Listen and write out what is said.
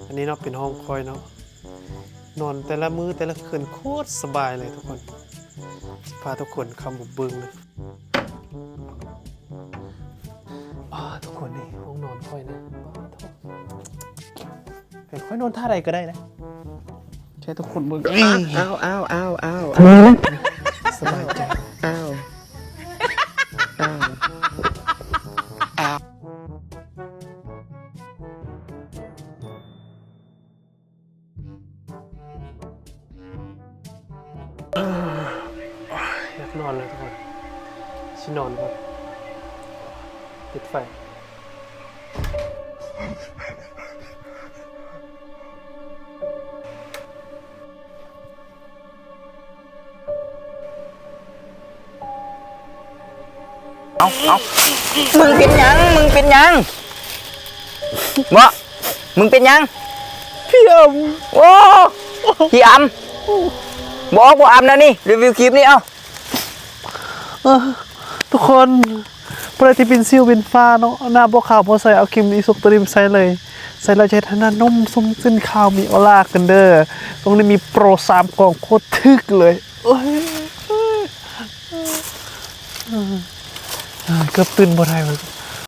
ອັນນີ້ເນາະ ເປັນຫ້ອງຂ້ອຍເນາະ ນອນແຕ່ລະມື້ແຕ່ລະຄືນໂຄດສະບາຍເລີຍທຸກຄົນ. ພາທຸກຄົນເຂົ້າມາເບິ່ງນະ. ອ້າ ທຸກຄົນ ນີ້ຫ້ອງນອນຂ້ອຍນະ. ອ້າ ໂທ້ ໃຫ້ຂ້ອຍນອນທ່າໃດກໍໄດ້ນະ ໃຫ້ທຸກຄົນເບິ່ງ. ອ້າວ ອ້າວ ອ້າວ ອ້າວ ສະບາຍໃຈ. ອ້າວ ອ້າວ ອ້າວ. ຢາກນອນແລ້ວທຸກຄົນ ຊິນອນກ່ອນ ປິດໄຟ. ເອົາ ເອົາ ມຶງເປັນຫຍັງ? ມຶງເປັນຫຍັງ? ເບາະ ມຶງເປັນຫຍັງ? ພີ່ອຳ ໂອ້ ພີ່ອຳ ບໍ່ອອກ ບໍ່ອຳແນວນີ້ ຣີວິວຄຣີມນີ້ ເອົາ. ເອີ ທຸກຄົນ ຜູ້ໃດທີ່ເປັນສິວເປັນຟ້າເນາະ ໜ້າບໍ່ຂາວບໍ່ໃສ ເອົາຄຣີມອີສຸກໂຕນີ້ໄປໃຊ້ເລີຍ. ໃຊ້ແລ້ວຈະເຮັດໃຫ້ໜ້ານຸ້ມຊຸ່ມຊື່ນຂາວມີອອລາຂຶ້ນເດີ້. ຊ່ວງນີ້ມີໂປຣສາມກອງໂຄດຖືກເລີຍ. ໂອ້ຍ ເກືອບຕື່ນບໍ່ໄດ້ເວີ້ຍ.